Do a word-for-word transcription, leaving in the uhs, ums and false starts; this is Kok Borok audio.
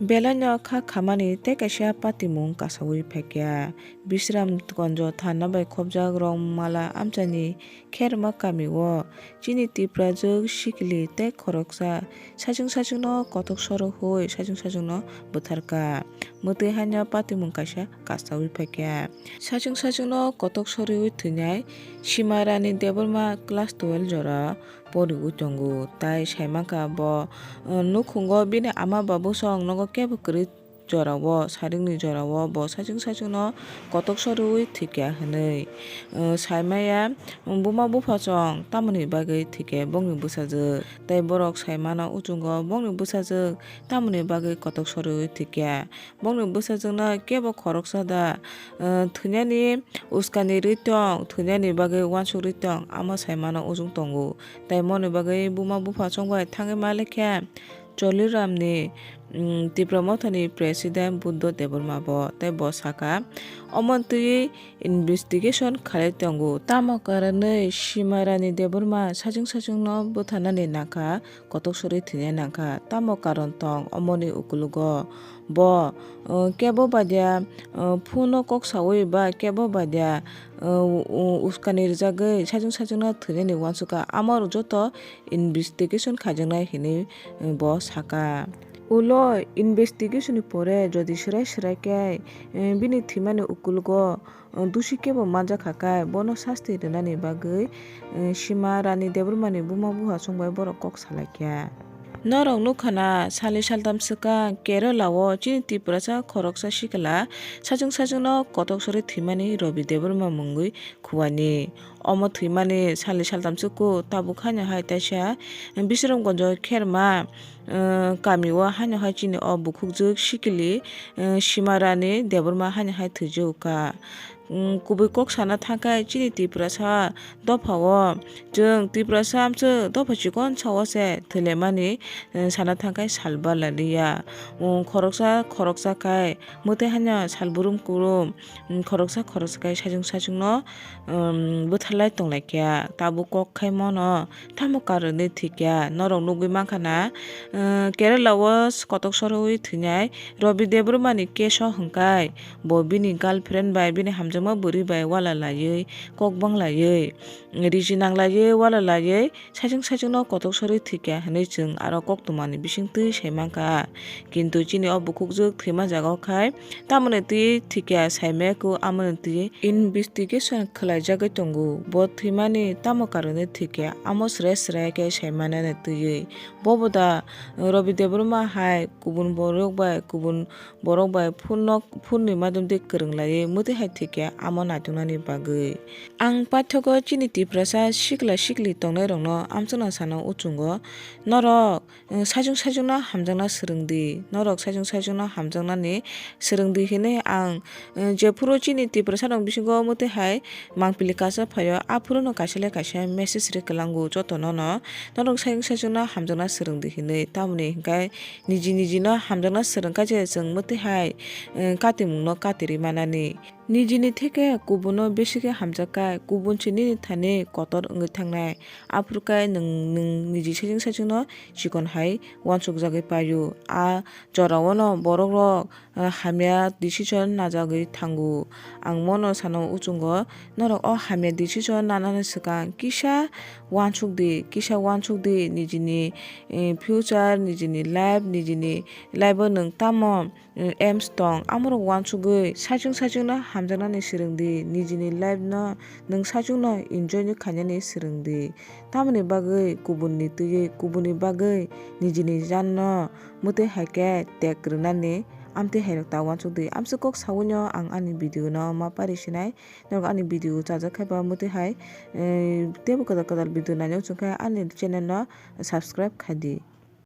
Belaino kha khamani tei kaisa patimung kasaui phaikha. Bisramganjo thana bai khopjak Rongmala amchaini Kherma kamio chini Tiprajwk sikili tei khoroksa saichung saichungno kotok sorohui saichung saichungno bwtharkha. Mwtwi haino patimung kaisa kasaui phaikha. Saichung saichungno kotok soriui thwinai Sima Rani Debbarma class twelve jora poriui tongo. Tai saimankha bo, uh, nukhungo bini ama babu song nogo kebo kwrwi jorao, saringni jorao bo saichung saichungno kotok soriui thwikha hwnwi, uh, saimaya buma buphasong tamoni bagwi thwikha bongni bwsajwk. Tai borok saimano uchungo bongni bwsajwk tamoni bagwi kotok soriui thwikha. Bongni bwsajwkno kebo khoroksa da, uh, thwinani uskani rwi tong, thwinani bagwi uansuk rwi tong, amo saimano ujung tongo. Tai moni bagwi buma bupha chongbai thangwi ma lekha Choliramni, um, Tipra Mothani President Buddha Debbarma bo. Tai bo saka, omo twi investigation khalai tongo. Tamo karonwi Sima Rani Debbarma saichung saichungno bwtharnani nangkha, kotok sori thwinai nangkha. Tamo karon tong omoni ukulugo? Bo, uh, kebo badia, uh, phuno kok saui ba kebo badia, uh, u-, uskani rwjagwi saichung saichungno thwinani uansukha. Amo rok joto investigation khaijaknai hinwi, uh, bo saka. Ulo investigation ni pore jodi swrai swrai khe, uh, bini thwimani ukulugo, uh, dusi kebo manjakha khe bono sasti rwnani bagwi, uh, Sima Rani Debbarmani buma bupha chongbai borok kok salaikha. Norok nukha na, salni saltham swkang Kerala o chini Tiprasa khoroksa sikla saichung saichungno kotok sori thwimani Rabi Debbarma mungwi khuani. Omo thwimani salni saltham swkang tabuk haino hai taisa Bisramganjo Kherma, uh, kami o haino hai chini o bukhukjwk sikili, uh, Sima Rani Debbarma haino hai thwijakha. Um, kubui kok sana thangkhe chini Tiprasa dophao, chwng Tiprasa amchwk dopha chikon sao se thwilaimani, um, sana thangkhe sal bala liya. Um, khoroksa khoroksa khai mwtwi haino sal burum kurum, um, khoroksa khoroksa khai saichung saichungno, um, bwtharlai tonglaikha. Tabuk kok khai mono tamo karonwi thwikha. Norok nugwi mankha na, uh, Kerala o kotok sorowi thwinai Rabi Debbarmani case o hwnkhe bo bini girlfriend bai bini hamjakma bwrwi bai wala laiwi kok bang laiwi riji nang laiwi wala laiwi saichung saichungno kotok sori thwikha hinwi chwng aro koktwmani bisingtwi sai mankha. Kintu chini o bukhukjwk thwima jaga o khai tamoni twi thwikha saimaya khe amoni twi investigation khwlaijagwi tongo. Bo thwimani tamo karonwi thwikha amo sre sre khe saimanani twiwi. Bobo da Rabi Debbarma hai kubun borok bai kubun borok bai phone no, phone ni madhyam twi kwrwng laiwi mwtwi hai thwikha amo naituknani bagwi. Ang paithago chini Tiprasa sikla sikli tongnairokno amchwkno sana uchungo, norok, uh, saichung saichungno hamjakna swrwng di, norok saichung saichungno hamjaknani swrwng di hinwi ang, uh, jephuru chini Tiprasa rok bisingo mwtwi hai mangpili kacha phaio, aphuru no kaisa le kaisa message rwi kwlango jotono no, norok saichung saichungno hamjakna swrwng di hinwi, tamoni hwnkhe niji niji no hamjakna swrwng kha je chwng mwtwi hai, eh, katimung no katirwi manani. Nijini theke kubuno bisi khe hamjak kha, kubun se nini thani kotor wngwi thangnai. Aphuru khe nwng, nwng niji saichung saichung no chikon hai uansuk jagwi paio. A jorao no borok rok, ah, hamya decision najagwi thango. Ang mono sano uchungo, norok o hamya decision nanani swkang kisa uansuk di, kisa uansuk di nijini, eh, future, nijini life, nijini life o nwng tamo, eh, aims tong, amorok uansugwi saichung saichung no hamjaknani swrwng di, nijini life no nwng saichung no enjoy no khainani swrwng di. Tamoni bagwi kubunni twiwi, kubunni bagwi nijini jan no mwtwi hai khe tag rwnani amtwi hai rok ta uansuk di. Amswk kok saui no ang ani video no ma pari sinai. Norok ani video chajak khai ba mwtwi hai, eh, teibo kwtal kwtal video naina muchung khe ani channel no subscribe khai di.